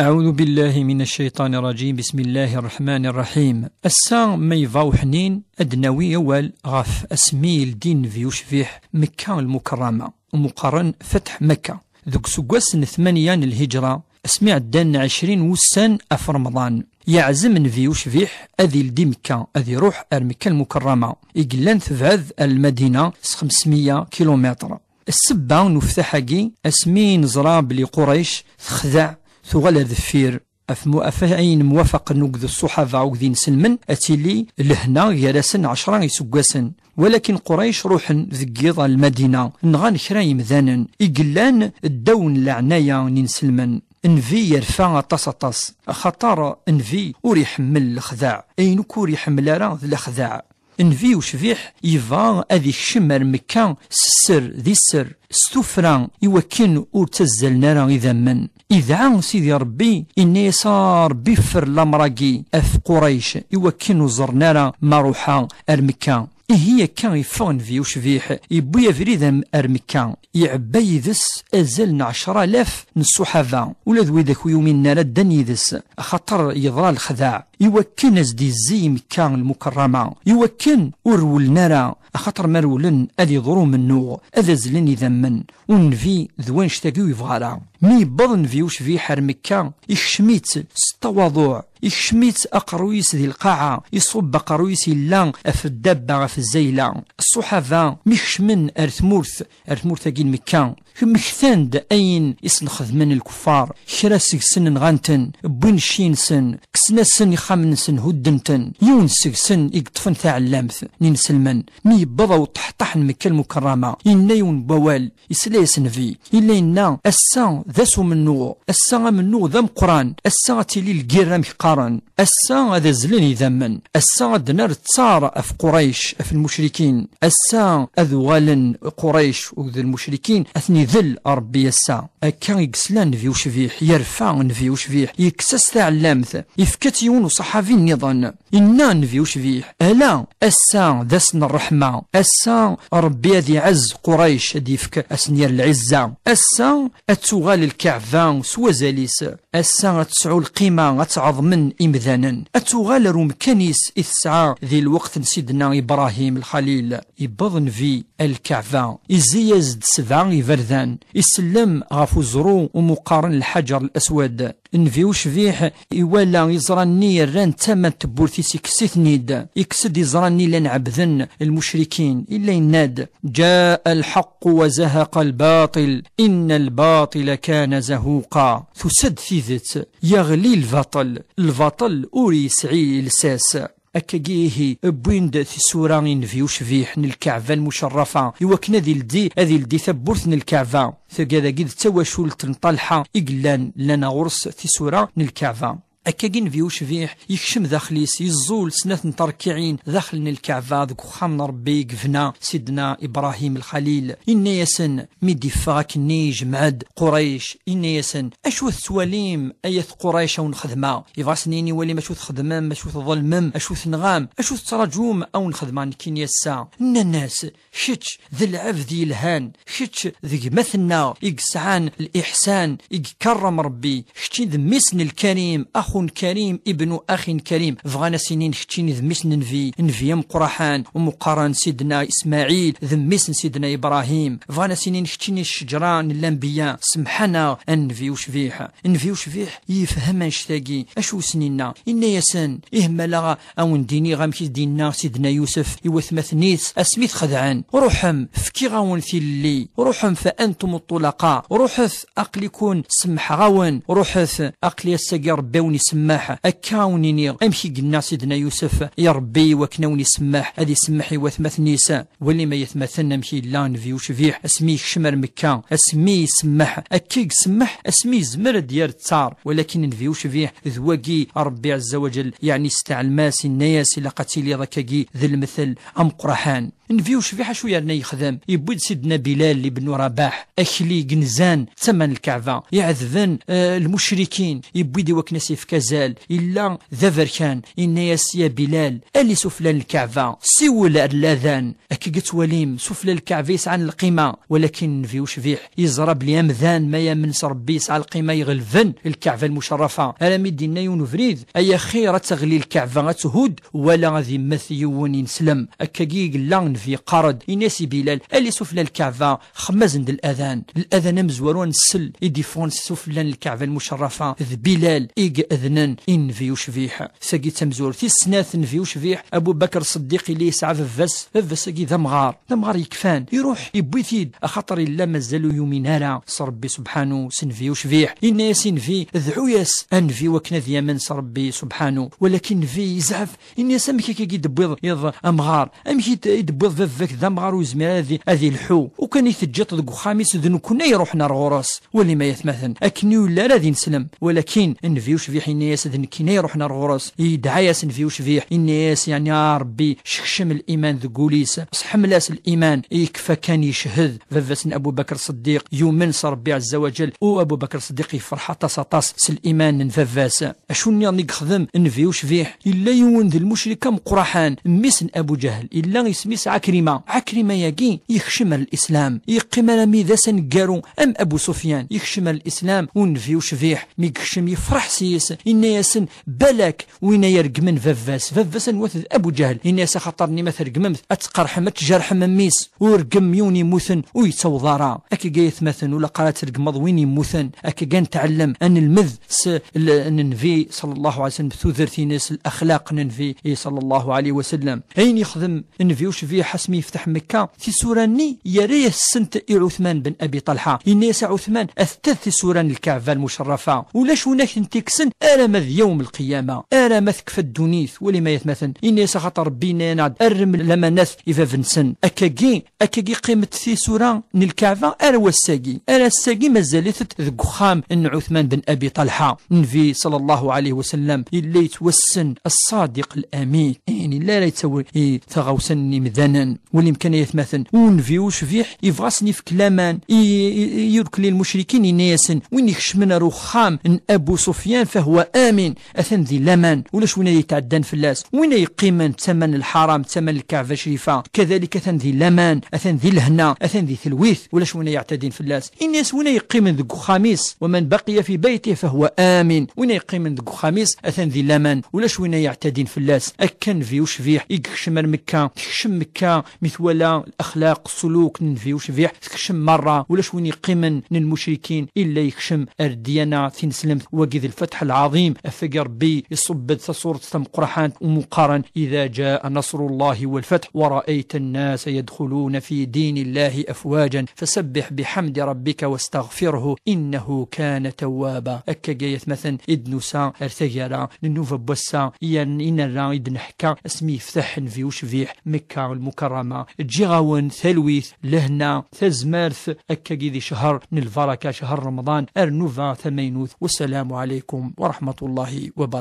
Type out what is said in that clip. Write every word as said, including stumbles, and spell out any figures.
أعوذ بالله من الشيطان الرجيم. بسم الله الرحمن الرحيم. Ass-a, ma yebɣa uḥnin, ad d-nawi awal ɣef asmi yeldi Nnbi ucbiḥ Mekka Lmukerrama, umi qqaren Fetḥ Mekka. Deg useggas n tmanya n Lhijra, asmi ɛeddan ɛecrin wussan ɣef Remḍan, yeɛzem Nnbi ucbiḥ ad yeldi Mekka, ad iruḥ ar Mekka Lmukerrama, i yellan tebɛed ar Lmadina s xemsmeyya kilumitr. Ssebba n uftaḥ-agi, asmi neẓra belli Qurayc texdeɛ, tuɣal ar deffir, ɣef mu-, ɣef ayen mwafaqen akked ṣṣuḥaba akked inselmen, ad tili lehna gar-asen ɛecra iseggasen. Walakin Qurayc ruḥen deg yiḍ ar Lmadina, nɣan kra yemdanen i yellan ddaw n leɛnaya n inselmen. Nnbi yerfa aṭas, aṭas, axaṭer Nnbi ur iḥemmel lexdeɛ, ayen akk ur iḥemmel ara d lexdeɛ. Nnbi ucbiḥ yebɣa ad ikcem ar Mekka s sser di sser, s tuffra, i wakken ur ttazzalen ara idammen. Idɛa Sidi Ṛebbi, inna-yas: "A Ṛebbi, ffer lamer-agi ɣef Qurayc, i wakken ur ẓerren ara ma ruḥeɣ ar Mekka." Ihi akka iffeɣ Nnbi ucbiḥ, yewwi abrid am-, ar Mekka. Iɛebba yid-s azal n ɛecra alaf n ṣṣuḥaba, ula d widak ur yuminen ara ddan yid-s, axaṭer yeḍra lexdeɛ, i wakken ad s-d-izzi i Mekka Lmukerrama, i wakken ur rewlen ara, axaṭer ma rewlen ad iḍru umennuɣ, ad azlen idammen. U Nnbi d wanect-agi ur yebɣa ara. Mi yewweḍ Nnbi ucbiḥ ar Mekka, ikcem-itt s ttawaḍuɛ, ikcem-itt aqerruy-is di lqaɛa, iṣubb aqerruy-is yella ɣef ddabba, ɣef zzayla. Ṣṣuḥaba mi kecmen ar tmurt, ar tmurt-agi n Mekka, mmektan-d ayen i sen-xedmen lkuffar. Kra seg-sen nɣan-ten, wwin cci-nsen, kksen-asen ixxamen-nsen, hudden-ten. Yiwen seg-sen i yeṭṭfen taɛellamt n inselmen. Mi yewweḍ ɣer uṭeḥṭaḥ n Mekka Lmukerrama, yenna yiwen n wawal, isla-yas Nnbi, yella yenna: "Ass-a d ass umennuɣ, ass-a amennuɣ d ameqqran, ass-a ad tili lgirra amek qqaren, ass-a ad azlen idammen, ass-a ad d-nerr ttar ɣef Qurayc, ɣef lmucrikin, ass-a ad uɣalen Qurayc akked lmucrikin, ad ten-idel Ṛebbi ass-a." Akka i yesla Nnbi ucbiḥ, yerfa Nnbi ucbiḥ, yekkes-as taɛellamt, yefka-tt i yiwen uṣaḥabi nniḍen. Inna Nnbi ucbiḥ: "Ala, ass-a d ass n ṛṛeḥma, ass-a Ṛebbi ad iɛezz Qurayc, ad d-yefk asenyer lɛizza, ass-a ad tuɣal Lkaɛba s wazal-is, ass-a ad tesɛu lqima, ad tt-ɛeḍmen imdanen, ad tuɣal ar umkan-is i tesɛa di lweqt n Sidna Ibrahim Lxalil." Yewweḍ Nnbi ar Lkaɛba, izzi-yas-d sebɛa iberdan, isellem ɣef uẓru umi qqaren Lḥaǧer Laswad. Nnbi ucbiḥ iwala iẓra-nni yerran d tama n tewwurt-is, ikkes-iten-id, ikkes-d iẓra-nni llan ɛebden lmucrikin, illa yenna-d: "جاء الحق وزهق الباطل إن الباطل كان زهوقا." Tusa-d tidet, yeɣli lbaṭel, lbaṭel ur yesɛi lsas. Akkagi ihi, wwin-d tisura i Nnbi ucbiḥ n Lkaɛba Lmucerrafa, i wakken ad ildi, ad ildi tawwurt n Lkaɛba. Tagi dagi d tawacult n Ṭalḥa i yellan, llan ɣur-s tisura n Lkaɛba. Akkagi Nnbi ucbiḥ yekcem daxel-is, yeẓẓul snat n terkiɛin daxel n Lkaɛba, deg uxxam n Ṛebbi i yebna Sidna Ibrahim Lxalil. Inna-yasen, mi d-iffeɣ akkenni, ijmeɛ-d Qurayc, inna-yasen: "Acu tettwalim, ay at Qurayc, a wen-xedmeɣ?" Yebɣa ad sen-yini: "Walim acu txedmem, acu tḍelmem, acu tenɣam, acu tettraǧum, a wen-xedmeɣ nekkini ass-a." Nnan-as: "Kečč d lɛebd yelhan, kečč d gma-tneɣ i yesɛan liḥsan, i ikerrem Ṛebbi, keččini d mmi-s n Lkarim, axu n Karim ibnu axi n Karim." Bɣan ad s-inin: "Keččini d mmi-s n Nnbi, Nnbi ameqqraḥan, umi qqaren Sidna Ismaɛil, d mmi-s n Sidna Ibrahim." Bɣan ad s-inin: "Keččini d ccejra n lanbiya, semḥ-aneɣ a Nnbi ucbiḥ." Nnbi ucbiḥ yefhem annect-agi, acu i sen-inna? Inna-yasen: "Ih, ma la a wen-d-iniɣ amek i d-yenna Sidna Yusef i watmaten-is asmi t-xedɛen: Ruḥem, fkiɣ-awen tilelli, ruḥem fa antum ṭṭulaqa, ruḥet, aql-iken semmḥeɣ-awen, ruḥet, aql-i ass-agi Ṛebbi a wen-isemmeḥ." Akka a wen-iniɣ amek i yenna Sidna Yusef i Ṛebbi i wakken a wen-isemmeḥ, ad isemmeḥ i watmaten-is. Walim ay atmaten amek yella Nnbi ucbiḥ asmi yekcem ar Mekka, asmi isemmeḥ, akka i isemmeḥ asmi yezmer ad d-yerr ttar, walakin Nnbi ucbiḥ d wagi Ṛebbi ɛezza wa ǧell, yeɛni yesteɛlem-as, inna-yas: "Ilaq ad tiliḍ akkagi d lemtel ameqqraḥan." Nnbi ucbiḥ acu yerna yexdem? Yewwi-d Sidna Bilal ibnu Rabaḥ, akli genzan d tama n Lkaɛba, iɛedben, eh, lmucrikin, yewwi-d i wakken ad s-yefk azal, yella d aberkan, yenna-yas: "Ya Bilal, ali sufella n Lkaɛba, siwel ar ladan." Akka i yettwalim, sufella n Lkaɛba yesɛan lqima, walakin Nnbi ucbiḥ yeẓra belli amdan ma yamen s Rebbi yesɛa lqima iɣelben Lkaɛba lmucerrafa, armi d-yenna yiwen ubrid: "Ay axir ad teɣli Lkaɛba ad thudd, wala ad yemmet yiwen ineslem." Akkagi i yella Nnbi yeqqar-d, yenna-yas i Bilal: "Ali sufella n Lkaɛba, xemmem-asen-d ladan." Ladan amezwaru ad nsel i d-iffɣen s sufella n Lkaɛba lmucerrafa, d Bilal i iɛednen i Nnbi ucbiḥ. Tagi d tamezwarut tis snat n Nnbi ucbiḥ. Abu Bakr Ṣeddiq yella yesɛa baba-s, baba-s-agi d amɣar, d amɣar yekfan, iruḥ yewwi-t-id, axaṭer yella mazal ur yumin ara s Rebbi subḥanu, s Nnbi ucbiḥ. Yenna-yas i Nnbi: "Dɛu-yas a Nnbi wakken ad yamen s Rebbi subḥanu." Walakin Nnbi yezɛef, yenna-yas: "Amek akka i d-tewwiḍ iḍ amɣar? Amek i d-, i d-tewwiḍ baba-k d amɣar ur yezmir ara ad i-, ad ilḥu? Ukan i teǧǧiḍ deg uxxam-is, d nekkni ay iruḥen ar ɣur-s." Wali ma yatmaten, akken ur yelli ara d ineslem. Walakin Nnbi ucbiḥ yenna-yas: "D nekkini ay iruḥen ar ɣur-s." Yedɛa-yas Nnbi ucbiḥ, yenna-yas, yeɛni: "A Rebbi, sekcem liman deg wul-is, sḥemmel-as liman." Yekfa kan yeched baba-s n Abu Bakr Ṣeddiq, yumen s Rebbi ɛezza wa ǧell, u Abu Bakr Ṣeddiq yefreḥ aṭas, aṭas s liman n baba-s. Acu nniḍen i yexdem Nnbi ucbiḥ? Yella yiwen d lmucrik ameqqraḥan, mmi-s n Abu Ǧahl, yella isem-is Ɛakrima. Ɛakrima-yagi yekcem ar lislam, yeqqim armi d ass aneggaru am Abu Sufyan, yekcem ar lislam, u Nnbi ucbiḥ mi yekcem yefreḥ s-yes, yenna-yasen: "Balak win ay iregmen baba-s, baba-s anwa-t? D Abu Ǧahl." Yenna-yas: "Axaṭer-nni ma tregmem ad tqerḥem, ad tjerḥem mmi-s, u regmem yiwen yemmuten ur yettaweḍ ara." Akka ay atmaten, ur ilaq ara ad tregmeḍ win yemmuten. Akka ad nɛellem, ad nelmed s l-, n Nnbi ṣalla Llahu ɛalayhi wa sallam, tudert-ines, laxlaq n Nnbi ṣalla Llahu ɛalayhi wa sallam. Ayen yexdem Nnbi ucbiḥ asmi yefteḥ Mekka, tisura-nni yerra-yasent i Ɛutman ben Abi Ṭalḥa. Yenna-yas i Ɛutman: "Atta d tisura n Lkaɛba lmucerrafa, ulac win ak-tent-ikksen arama d yawm lqiyama, arama tekfa ddunit." Wali ma yatmaten, yenna-yas: "Axaṭer Rebbi yenna-yaneɣ-d: Rrem lamanat i bab-nsen." Akkagi, akkagi qqimet tisura n Lkaɛba ar wass-agi. Ar ass-agi mazal-itent deg uxxam n Ɛutman ben Abi Ṭalḥa. Nnbi ṣalla Llahu ɛalayhi wa sallam yella yettwassen as-Ṣadiq al-Amin. Ayen yella ara yettawi i taɣawsa n yimdanen. Wali amkan ay atmaten. U Nnbi ucbiḥ yebɣa ad sen-yefk laman i, i, i yurkel i lmucrikin, yenna-yasen: "Win ikecmen ar uxxam n Abu Sufyan fahwa amin, atan di laman, ulac win ay yetɛeddan fell-as. Win ay yeqqimen d tama n lḥaram, d tama n Lkaɛba Crifa, kadalik atan di laman, atan di lehna, atan di telwit, ulac win ay yeɛtadin fell-as." Yenna-yas: "Win ay yeqqimen deg uxxam-is, wa man baqiya fi baytihi fahwa amin." Win ay yeqqimen deg uxxam-is atan di laman, ulac win ay yeɛtadin fell-as. Akka Nnbi ucbiḥ i yekcem ar Mekka, tekcem Mekka mi twala laxlaq, ssuluk n Nnbi ucbiḥ, tekcem merra, ulac win yeqqimen n lmucrikin, illa yekcem ar ddyana tineslemt. Wagi d lfetḥ lɛaḍim, afagi Rebbi iṣubb-d taṣurt tameqqraḥant umi qqaren: "Idha jaa nasrullahi wal fath wa ra'ayta an-nasa yadkhuluna fi dinillahi afwajan fasabbih bihamdi rabbika wastaghfirhu innahu kana tawwaba." Akkagi ay atmaten i d-nusa ar taggara n nnuba n wass-a, yan i nerra i d-neḥka asmi yefteḥ Nnbi ucbiḥ Mekka lmukarrama. Ǧǧiɣ-awen talwit, lehna, tazmert, akkagi di ccher n lbaraka, ccher Remḍan, ar nnuba tamaynut. Wassalamu ɛalaykum wa rahmatullahi wa barakatuh.